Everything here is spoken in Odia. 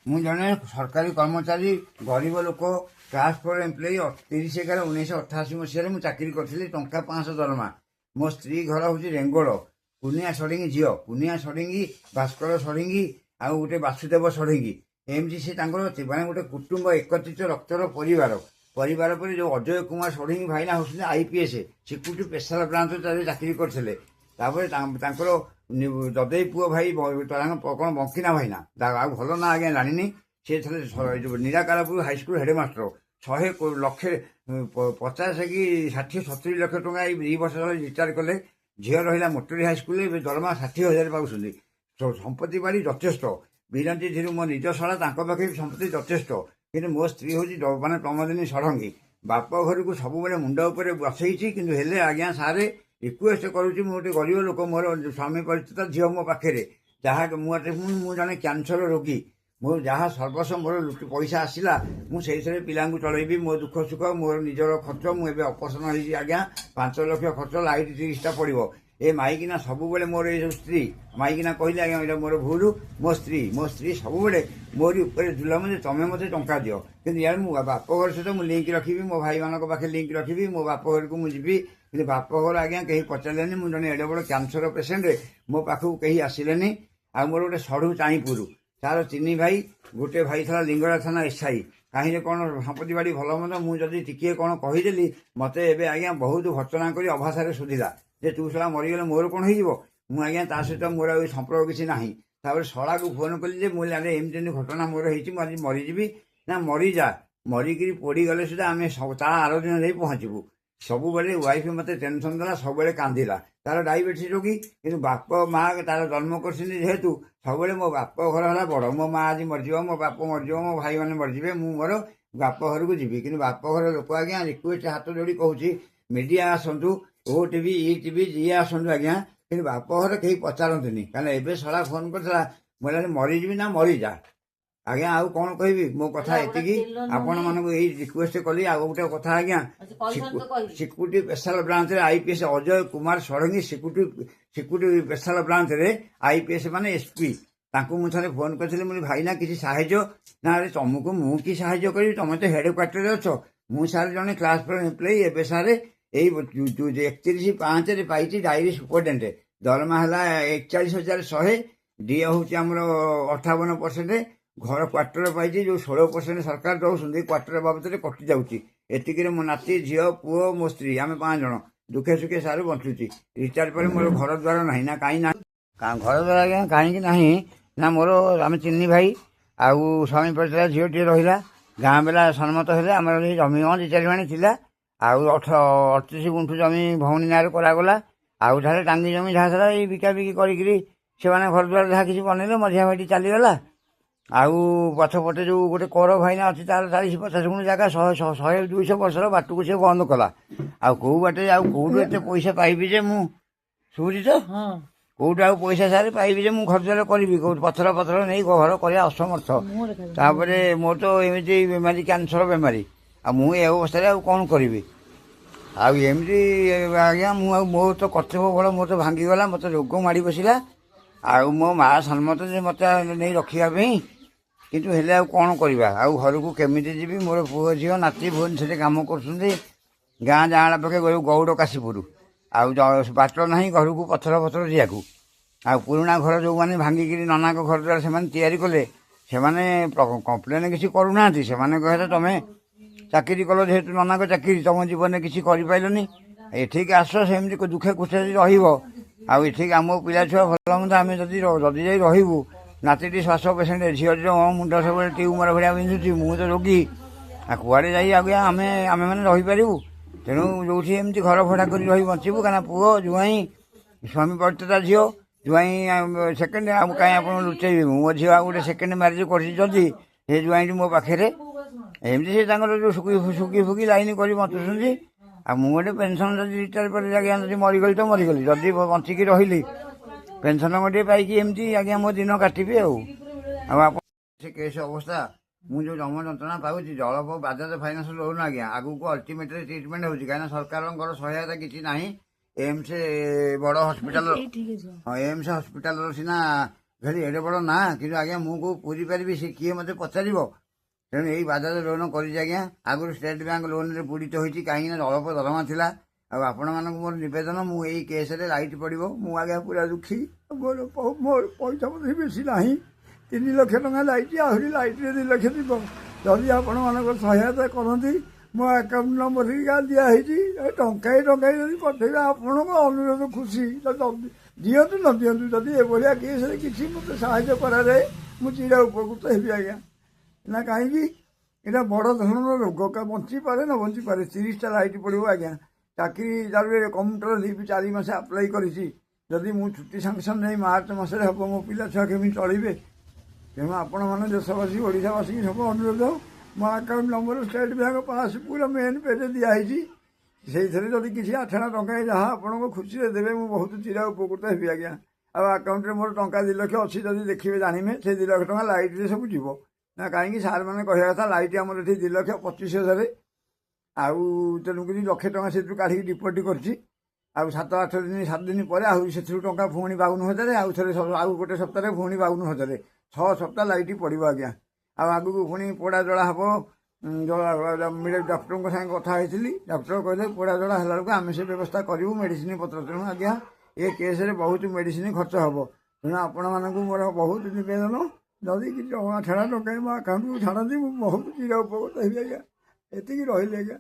ମୁଁ ଜଣେ ସରକାରୀ କର୍ମଚାରୀ, ଗରିବ ଲୋକ, କ୍ଲାସ୍ 4 ଏମ୍ପ୍ଲୟି। 30/11/1988 ମସିହାରେ ମୁଁ ଚାକିରି କରିଥିଲି, ଟଙ୍କା 500 ଦରମା। ମୋ ସ୍ତ୍ରୀ ଘର ହେଉଛି ରେଙ୍ଗୋଳ, କୁନିଆ ଷଡ଼ଙ୍ଗୀ ଝିଅ, କୁନିଆ ଷଡ଼ଙ୍ଗୀ, ଭାସ୍କର ଷଡ଼ଙ୍ଗୀ ଆଉ ଗୋଟେ ବାସୁଦେବ ଷଡ଼ଙ୍ଗୀ। ଏମିତି ସେ ତାଙ୍କର ମାନେ ଗୋଟେ କୁଟୁମ୍ବ, ଏକତ୍ରିତ ରକ୍ତର ପରିବାର। ପରିବାର ପରେ ଯେଉଁ ଅଜୟ କୁମାର ଷଡ଼ଙ୍ଗୀ ଭାଇନା ହେଉଛନ୍ତି ଆଇପିଏସ୍, ସିକ୍ୟୁରିଟି ସ୍ପେଶାଲ ବ୍ରାଞ୍ଚ ଚାକିରି କରିଥିଲେ। ତାପରେ ତାଙ୍କର ଦଦେଇ ପୁଅ ଭାଇ, ତାଙ୍କ କ'ଣ ବଙ୍କିନା ଭାଇନା, ଆଉ ଭଲ ନା ଆଜ୍ଞା ଜାଣିନି। ସେ ଥିଲେ ଯୋଉ ନିରାକାରପୁର ହାଇସ୍କୁଲ ହେଡ଼ମାଷ୍ଟର। ଶହେ ଲକ୍ଷେ 50 କି 60 70 ଲକ୍ଷ ଟଙ୍କା ଏଇ 2 ବର୍ଷ ତଳେ ରିଟାୟାର କଲେ। ଝିଅ ରହିଲା ମୋଟରୀ ହାଇସ୍କୁଲରେ, ଏବେ ଦରମା 60,000 ପାଉଛନ୍ତି। ସମ୍ପତ୍ତି ବାଡ଼ି ଯଥେଷ୍ଟ। ବିରଞ୍ଚି ଧୀରୁ ମୋ ନିଜ ଶଳା, ତାଙ୍କ ପାଖରେ ବି ସମ୍ପତ୍ତି ଯଥେଷ୍ଟ। କିନ୍ତୁ ମୋ ସ୍ତ୍ରୀ ହେଉଛି ମାନେ ପ୍ରମୋଦିନୀ ଷଡ଼ଙ୍ଗୀ। ବାପ ଘରକୁ ସବୁବେଳେ ମୁଣ୍ଡ ଉପରେ ବସେଇଛି। କିନ୍ତୁ ହେଲେ ଆଜ୍ଞା ସାରେ, ରିକ୍ୱେଷ୍ଟ କରୁଛି, ମୁଁ ଗୋଟେ ଗରିବ ଲୋକ, ମୋର ସ୍ୱାମୀ ପରିଚିତ, ଝିଅ ମୋ ପାଖରେ। ଯାହା ମୁଁ ଜଣେ କ୍ୟାନ୍ସର ରୋଗୀ। ମୋ ଯାହା ସର୍ବସ୍ୱ ମୋର ଲୁଟି ପଇସା ଆସିଲା, ମୁଁ ସେଇଥିରେ ପିଲାଙ୍କୁ ଚଳେଇବି। ମୋ ଦୁଃଖ ସୁଖ, ମୋର ନିଜର ଖର୍ଚ୍ଚ। ମୁଁ ଏବେ ଅପରେସନ୍ ହେଇଛି ଆଜ୍ଞା, 5 ଲକ୍ଷ ଖର୍ଚ୍ଚ, ଲାଇଟ୍ 30ଟା ପଡ଼ିବ। ଏ ମାଇକିନା ସବୁବେଳେ ମୋର, ଏଇ ଯେଉଁ ସ୍ତ୍ରୀ ମାଇକିନା କହିଲେ ଆଜ୍ଞା, ଏଇଟା ମୋର ଭୁଲ। ମୋ ସ୍ତ୍ରୀ ସବୁବେଳେ ମୋରି ଉପରେ ଜୁଲମ ଯେ ତମେ ମୋତେ ଟଙ୍କା ଦିଅ। କିନ୍ତୁ ଇଆଡ଼େ ମୁଁ ବାପ ଘର ସହିତ ମୁଁ ଲିଙ୍କ ରଖିବି, ମୋ ଭାଇମାନଙ୍କ ପାଖରେ ଲିଙ୍କ ରଖିବି, ମୋ ବାପ ଘରକୁ ମୁଁ ଯିବି। କିନ୍ତୁ ବାପ ଘର ଆଜ୍ଞା କେହି ପଚାରିଲେନି। ମୁଁ ଜଣେ ଏଡ଼େ ବଡ଼ କ୍ୟାନ୍ସର ପେସେଣ୍ଟ, ମୋ ପାଖକୁ କେହି ଆସିଲେନି। ଆଉ ମୋର ଗୋଟେ ସଢ଼ୁ ଚାଇଁପୁର, ତାର ତିନି ଭାଇ, ଗୋଟେ ଭାଇ ଥିଲା ଲିଙ୍ଗରାଜ ଥାନା ଏସ୍ଆଇ। କାହିଁରେ କ'ଣ ସମ୍ପତ୍ତି ବାଡ଼ି ଭଲ ମନ୍ଦ, ମୁଁ ଯଦି ଟିକିଏ କ'ଣ କହିଦେଲି, ମୋତେ ଏବେ ଆଜ୍ଞା ବହୁତ ଭର୍ତ୍ସନା କରି ଅଭାଷାରେ ଶୋଧିଲା ଯେ ତୁ ଶଳା ମରିଗଲେ ମୋର କ'ଣ ହେଇଯିବ। ମୁଁ ଆଜ୍ଞା ତା ସହିତ ମୋର ଆଉ ସମ୍ପର୍କ କିଛି ନାହିଁ। ତାପରେ ଶଳାକୁ ଫୋନ୍ କଲି ଯେ ମୁଁ କହିଲି, ଆରେ ଏମିତି ଏମିତି ଘଟଣା ମୋର ହେଇଛି, ମୁଁ ଆଜି ମରିଯିବି। ନା ମରିଯା, ମରିକିରି ପୋଡ଼ିଗଲେ ସୁଦ୍ଧା ଆମେ ତା ଆର ଦିନ ଯାଇ ପହଞ୍ଚିବୁ। ସବୁବେଳେ ୱାଇଫ୍ ମୋତେ ଟେନସନ୍ ଦେଲା, ସବୁବେଳେ କାନ୍ଦିଲା। ତାର ଡାଇବେଟିସ୍ ରୋଗୀ। କିନ୍ତୁ ବାପ ମା ତାର ଜନ୍ମ କରିଛନ୍ତି ଯେହେତୁ, ସବୁବେଳେ ମୋ ବାପ ଘର ହେଲା ବଡ଼। ମୋ ମା ଆଜି ମରିଯିବ, ମୋ ବାପ ମରିଯିବ, ମୋ ଭାଇମାନେ ମରିଯିବେ, ମୁଁ ମୋର ବାପ ଘରକୁ ଯିବି। କିନ୍ତୁ ବାପ ଘର ଲୋକ ଆଜ୍ଞା ରିକ୍ୱେଷ୍ଟ, ହାତ ଯୋଡ଼ି କହୁଛି, ମିଡ଼ିଆ ଆସନ୍ତୁ, ଓ ଟିଭି, ଇ ଟିଭି, ଯିଏ ଆସନ୍ତୁ ଆଜ୍ଞା, କିନ୍ତୁ ବାପ ଘର କେହି ପଚାରନ୍ତୁନି। କାରଣ ଏବେ ଶଳା ଫୋନ୍ କରିଥିଲା, ମୁଁ କହିଲି ମରିଯିବି। ନା ମରିଯା। ଆଜ୍ଞା ଆଉ କ'ଣ କହିବି, ମୋ କଥା ଏତିକି। ଆପଣମାନଙ୍କୁ ଏଇ ରିକ୍ୱେଷ୍ଟ କଲି। ଆଉ ଗୋଟେ କଥା ଆଜ୍ଞା, ସିକ୍ୟୁରିଟି ସ୍ପେଶାଲ ବ୍ରାଞ୍ଚରେ IPS Ajay Kumar Sarangi, security special ବ୍ରାଞ୍ଚରେ ଆଇପିଏସ୍ ମାନେ ଏସ୍ପି, ତାଙ୍କୁ ମୁଁ ଥରେ ଫୋନ୍ କରିଥିଲି। ମୁଁ କହିଲି, ଭାଇନା କିଛି ସାହାଯ୍ୟ। ନା ଆରେ ତମକୁ ମୁଁ କି ସାହାଯ୍ୟ କରିବି, ତମେ ତ ହେଡ଼ କ୍ୱାର୍ଟରରେ ଅଛ। ମୁଁ ସାର୍ ଜଣେ କ୍ଲାସ୍ 4 ଏମ୍ପ୍ଲୟି। ଏବେ ସାର୍ ଏଇ 31/5ରେ ପାଇଛି ଡାଏରୀ ସୁପରିଟେଣ୍ଡେଣ୍ଟ। ଦରମା ହେଲା 41,100, ଡିଏ ହେଉଛି ଆମର 58%। ଘର କ୍ୱାର୍ଟର ପାଇଛି, ଯେଉଁ 16% ସରକାର ଦେଉଛନ୍ତି କ୍ୱାର୍ଟର ବାବଦରେ କଟି ଯାଉଛି। ଏତିକିରେ ମୋ ନାତି, ଝିଅ, ପୁଅ, ମୋ ସ୍ତ୍ରୀ, ଆମେ 5 ଜଣ ଦୁଃଖେ ସୁଖେ ସାର୍ ବଞ୍ଚୁଛି। ରିଟାୟାର ପରେ ମୋର ଘର ଦ୍ୱାର ନାହିଁ ନା କାହିଁ ନାହିଁ। ଘର ଦ୍ୱାର ଆଜ୍ଞା କାହିଁକି ନାହିଁ ନା ମୋର ଆମେ ତିନି ଭାଇ ଆଉ ସ୍ୱାମୀ ପରିଚୟ, ଝିଅଟିଏ ରହିଲା। ଗାଁ ବେଲା ସମ୍ମତ ହେଲେ ଆମର ଏଇ ଜମି ହଁ 2 4 ମାଣ ଥିଲା। ଆଉ 38 ଗୁଣ୍ଠୁ ଜମି ଭଉଣୀ ନାଁରେ କରାଗଲା। ଆଉ ଯାହା ଟାଙ୍ଗି ଜମି ଯାହା ଥିଲା, ଏଇ ବିକା ବିକି କରିକିରି ସେମାନେ ଘର ଦ୍ୱାର ଯାହା କିଛି ବନେଇଲେ। ମଝିଆ ଭାଇଟି ଚାଲିଗଲା। ଆଉ ପଛପଟେ ଯେଉଁ ଗୋଟେ କର ଭାଇନା ଅଛି, ତାର 40 50 ଗୁଣ୍ଠ ଜାଗା, 100 100 200 ବର୍ଷର ବାଟକୁ ସେ ବନ୍ଦ କଲା। ଆଉ କୋଉ ବାଟେ ଆଉ କୋଉଠୁ ଏତେ ପଇସା ପାଇବି ଯେ ମୁଁ, ଶୁଭୁଛି ତ? ହଁ। କୋଉଠୁ ଆଉ ପଇସା ସାରେ ପାଇବି ଯେ ମୁଁ ଘର ଦ୍ୱାର କରିବି? କୋଉଠୁ ପଥର ପଥର ନେଇ ଘର କରିବା ଅସମର୍ଥ। ତାପରେ ମୋର ତ ଏମିତି ବେମାରୀ, କ୍ୟାନ୍ସର ବେମାରୀ, ଆଉ ମୁଁ ଏ ଅବସ୍ଥାରେ ଆଉ କ'ଣ କରିବି? ଆଉ ଏମିତି ଆଜ୍ଞା ମୁଁ ଆଉ ମୋର ତ କର୍ତ୍ତବ୍ୟ ବଳ ମୋର ତ ଭାଙ୍ଗିଗଲା, ମୋତେ ରୋଗ ମାଡ଼ି ବସିଲା। ଆଉ ମୋ ମା ସମ୍ମତ ଯେ ମୋତେ ନେଇ ରଖିବା ପାଇଁ, କିନ୍ତୁ ହେଲେ ଆଉ କ'ଣ କରିବା? ଆଉ ଘରକୁ କେମିତି ଯିବି? ମୋର ପୁଅ ଝିଅ ନାତି ଭୁବନେଶ୍ୱରରେ କାମ କରୁଛନ୍ତି, ଗାଁ ଯାଆଁଳା ପାଖେ ଗଉଡ଼ କାଶୀପୁର। ଆଉ ବାଟ ନାହିଁ ଘରକୁ ପଥର ପଥର ଯିବାକୁ। ଆଉ ପୁରୁଣା ଘର ଯେଉଁମାନେ ଭାଙ୍ଗିକିରି ନନାଙ୍କ ଘର ଦ୍ୱାରା ସେମାନେ ତିଆରି କଲେ, ସେମାନେ କମ୍ପ୍ଲେନ୍ କିଛି କରୁନାହାନ୍ତି। ସେମାନେ କହିଲେ ତମେ ଚାକିରି କଲ ଯେହେତୁ ନନାଙ୍କ ଚାକିରି, ତମ ଜୀବନରେ କିଛି କରିପାରିଲନି, ଏଠିକି ଆସ, ସେମିତି ଦୁଃଖେ ଖୁସିରେ ରହିବ। ଆଉ ଏଠିକି ଆମ ପିଲା ଛୁଆ ଭଲ ମନ୍ଦ ଆମେ ଯଦି ଯାଇ ରହିବୁ, ନାତିଟି ଶ୍ୱାସ ପେସେଣ୍ଟ, ଝିଅଟିର ମୁଣ୍ଡ ସବୁବେଳେ ଟ୍ୟୁମର ଭଳିଆ ବିନ୍ଧୁଛି, ମୁଁ ତ ରୋଗୀ, ଆଉ କୁଆଡ଼େ ଯାଇ ଆଜ୍ଞା ଆମେମାନେ ରହିପାରିବୁ? ତେଣୁ ଯେଉଁଠି ଏମିତି ଘର ଭଡ଼ା କରି ରହି ବଞ୍ଚିବୁ। କାହିଁକିନା ପୁଅ ଜୁଆଇଁ, ସ୍ୱାମୀ ପରିତ୍ୟକ୍ତା ଝିଅ, ଜୁଆଇଁ ସେକେଣ୍ଡ, ଆଉ କାହିଁ ଆପଣ ଲୁଚେଇବି ମୁଁ? ମୋ ଝିଅ ଆଉ ଗୋଟେ ସେକେଣ୍ଡ ମ୍ୟାରେଜ୍ କରିଛି ଯଦି, ସେ ଜୁଆଇଁଟି ମୋ ପାଖରେ ଏମିତି ସେ ତାଙ୍କର ଯେଉଁ ଶୁଖି ଶୁଖି ଫୁକି ଲାଇନ୍ କରି ବଞ୍ଚୁଛନ୍ତି। ଆଉ ମୁଁ ଗୋଟେ ପେନସନ୍ ଯଦି ରିଟାୟାର ପରେ ଆଜ୍ଞା ଯଦି ମରିଗଲି ତ ମରିଗଲି, ଯଦି ବଞ୍ଚିକି ରହିଲି ପେନସନ୍ ଗୋଟିଏ ପାଇକି ଏମିତି ଆଜ୍ଞା ମୋ ଦିନ କାଟିବି। ଆଉ ଆପଣ ସେ କେସ୍ ଅବସ୍ଥା, ମୁଁ ଯେଉଁ ଯମ ଯନ୍ତ୍ରଣା ପାଉଛି, ଜଳପ ବାଜାଜ ଫାଇନାନ୍ସ ଲୋନ୍ ଆଜ୍ଞା, ଆଗକୁ ଅଲ୍ଟିମେଟଲି ଟ୍ରିଟମେଣ୍ଟ ହେଉଛି, କାହିଁକିନା ସରକାରଙ୍କର ସହାୟତା କିଛି ନାହିଁ। ଏମ୍ସ ବଡ଼ ହସ୍ପିଟାଲ, ହଁ, ଏମ୍ସ ହସ୍ପିଟାଲର ସିନା ଖାଲି ଏଡ଼େ ବଡ଼ ନାଁ, କିନ୍ତୁ ଆଜ୍ଞା ମୁଁ କେଉଁ ପୁରି ପାରିବି? ସେ କିଏ ମୋତେ ପଚାରିବ? ତେଣୁ ଏଇ ବାଜାଜ ଲୋନ୍ କରିଛି ଆଜ୍ଞା। ଆଗରୁ ଷ୍ଟେଟ୍ ବ୍ୟାଙ୍କ ଲୋନ୍ରେ ବୁଡ଼ିତ ହୋଇଛି, କାହିଁକିନା ଅଳ୍ପ ଦରମା ଥିଲା। ଆଉ ଆପଣମାନଙ୍କୁ ମୋର ନିବେଦନ, ମୁଁ ଏଇ କେସ୍ରେ ଲାଇଟ୍ ପଡ଼ିବ। ମୁଁ ଆଜ୍ଞା ପୁରା ଦୁଃଖୀ। ମୋର ମୋର ପଇସା ପତ୍ର ବେଶୀ ନାହିଁ। 3 ଲକ୍ଷ ଟଙ୍କା ଲାଇଟ୍, ଆହୁରି ଲାଇଟ୍ରେ 2 ଲକ୍ଷ ଯିବ। ଯଦି ଆପଣମାନଙ୍କ ସହାୟତା କରନ୍ତି, ମୋ ଆକାଉଣ୍ଟ ନମ୍ବର ହେରିକା ଦିଆହେଇଛି, ଟଙ୍କାଏ ଟଙ୍କାଏ ଯଦି ପଠେଇବେ, ଆପଣଙ୍କ ଅନୁରୋଧ ଖୁସି। ଦିଅନ୍ତୁ ନ ଦିଅନ୍ତୁ, ଯଦି ଏଭଳିଆ କେସ୍ରେ କିଛି ମୋତେ ସାହାଯ୍ୟ କରାଯାଏ, ମୁଁ ଚିର ଉପକୃତ ହେବି ଆଜ୍ଞା। ନା କାହିଁକି ଏଇଟା ବଡ଼ ଧରଣର ରୋଗ, ବଞ୍ଚିପାରେ ନ ବଞ୍ଚିପାରେ। 30ଟା ଲାଇଟ୍ ପଡ଼ିବ ଆଜ୍ଞା। ଚାକିରି ଚାଲୁ କମ୍ପ୍ୟୁଟର ଲିଭ୍ 4 ମାସ ଆପ୍ଲାଏ କରିଛି। ଯଦି ମୁଁ ଛୁଟି ସାଙ୍ଗସନ୍ ନେଇ ମାର୍ଚ୍ଚ ମାସରେ ହେବ, ମୋ ପିଲା ଛୁଆ କେମିତି ଚଳିବେ? ତେଣୁ ଆପଣମାନେ ଦେଶବାସୀ, ଓଡ଼ିଶାବାସୀଙ୍କୁ ସବୁ ଅନୁରୋଧ, ମୋ ଆକାଉଣ୍ଟ ନମ୍ବର ଷ୍ଟେଟ୍ ବ୍ୟାଙ୍କ ପାସବୁକ୍ର ମେନ୍ ପେଜ୍ ଦିଆହେଇଛି। ସେଇଥିରେ ଯଦି କିଛି ଆଠଣା ଟଙ୍କା ଯାହା ଆପଣଙ୍କ ଖୁସିରେ ଦେବେ, ମୁଁ ବହୁତ ଚିର ଉପକୃତ ହେବି ଆଜ୍ଞା। ଆଉ ଆକାଉଣ୍ଟରେ ମୋର ଟଙ୍କା 2 ଲକ୍ଷ ଅଛି, ଯଦି ଦେଖିବେ ଜାଣିବେ। ସେ 2 ଲକ୍ଷ ଟଙ୍କା ଲାଇଟ୍ରେ ସବୁ ଯିବ। ନା କାହିଁକି ସାର୍ମାନେ କହିବା କଥା, ଲାଇଟ୍ ଆମର ଏଠି 2 ଲକ୍ଷ 25 ହଜାର, ଆଉ ତେଣୁକରି ଲକ୍ଷେ ଟଙ୍କା ସେଥିରୁ କାଢ଼ିକି ଡିପୋଜିଟ୍ କରିଛି। ଆଉ 7 8 ଦିନ, 7 ଦିନ ପରେ ଆହୁରି ସେଥିରୁ ଟଙ୍କା ପୁଣି 52 ହଜାର, ଆଉ ଥରେ ଆଉ ଗୋଟେ ସପ୍ତାହରେ ପୁଣି 52 ହଜାର, 6 ସପ୍ତାହ ଲାଇଟ୍ ପଡ଼ିବ ଆଜ୍ଞା। ଆଉ ଆଗକୁ ପୁଣି ପୋଡ଼ା ଜଳା ହେବ। ଡକ୍ଟରଙ୍କ ସାଙ୍ଗେ କଥା ହେଇଥିଲି, ଡକ୍ଟର କହିଲେ ପୋଡ଼ା ଜଳା ହେଲା ବେଳକୁ ଆମେ ସେ ବ୍ୟବସ୍ଥା କରିବୁ ମେଡ଼ିସିନ ପତ୍ର। ତେଣୁ ଆଜ୍ଞା ଏ କେସ୍ରେ ବହୁତ ମେଡ଼ିସିନ ଖର୍ଚ୍ଚ ହେବ। ତେଣୁ ଆପଣମାନଙ୍କୁ ମୋର ବହୁତ ନିବେଦନ, ଯଦି କିଛି ଟଙ୍କା ଛାଡ଼ା ଟଙ୍କା ମୋ ଆକାଉଣ୍ଟକୁ ଛାଡ଼ନ୍ତି, ମୁଁ ବହୁତ ଚିର ଉପକୃତ ହେବି ଆଜ୍ଞା। ଏତିକି ରହିଲି ଆଜ୍ଞା।